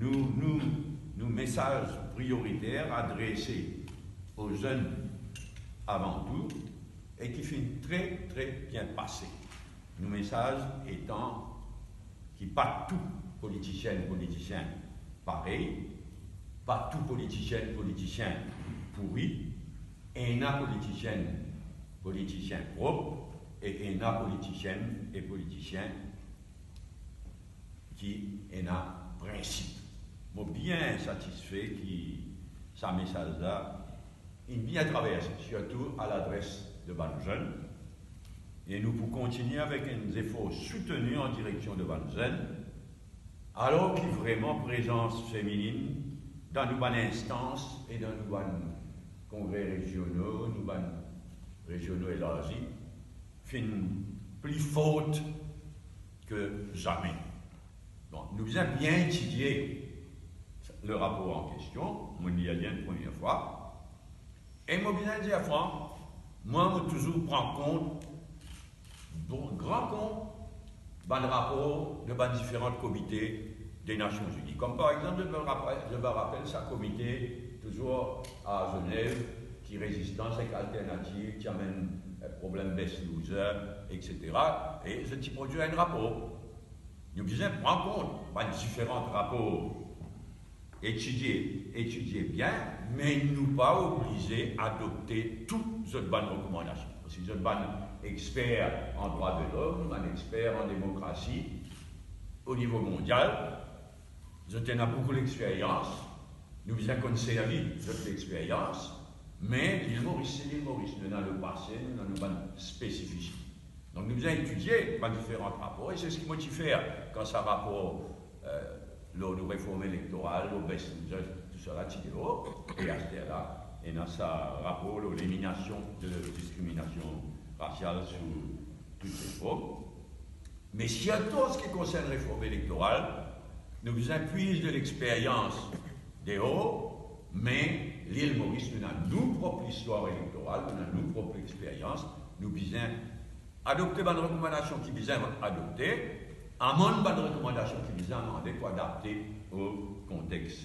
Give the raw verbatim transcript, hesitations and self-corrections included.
Nou, nou, nou mesaz prioriter adrese o zenn avan tou e ki finn tre, tre bien pase. Nou mesaz etan ki pa tou politisienn, politisien parey, pa tou politisienn, politisien pouri, ena politisienn, politisien prop e ena politisienn e politisien ki ena prinsip. Mo bien satisfe ki sa mesaz la inn bien traverse, sirtou a ladres de bann zenn, e nou pou kontigne avek enn zefor souteni an direksion de bann zenn, alor ki vreman prezans feminin dan nou bann instans e dan nou bann kongre reziono, nou bann reziono elarzi, finn pli for ke zame. Bon, nou bizin bien etidie le rapor an kestion, mo lir li enn premie fwa, e mo bizin dir fran, mwa, mo touzour pran kont, bon, gran kont, bann rapor de bann diferan komite de Nasion Zini. Kom par exanp, zot va rapel, zot va rapel sa komite touzour a Zenev ki Rezistans ek Alternativ, ki amenn, eh, problem best loser, etsetera. E zot ti prodwir enn rapor. Nou bizin pran kont bann diferan rapor, etidie, etidie bien, me nou pa oblize adopte tou zot bann rekomandasion. Parski zot bann exper an drwa de lom, bann exper an demokrasi o nivo mondial, zot ena boukou lexperyans, nou bizin konn servi zot lexperyans, me Lil Moris se Lil Moris, nou ena nou pase, nou ena nou bann spesifisite. Donk nou bizin etidie bann diferan rapor, e se seki mo ti fer kan sa rapor, eh, lor nou reform elektoral, lor best loser, tousala ti deor, e aster la, ena sa rapor lor eliminasion de diskriminasion rasial sou tou se form. Me sirtou an se ki konsern reform elektoral, nou bizin pwiz de lexperyans deor, me Lil Moris, nou ena nou prop listwar elektoral, nou ena nou prop lexperyans, nou bizin adopte bann rekomandasion ki bizin adopte, amann bann rekomandasion ki bizin amande pou adapte o kontex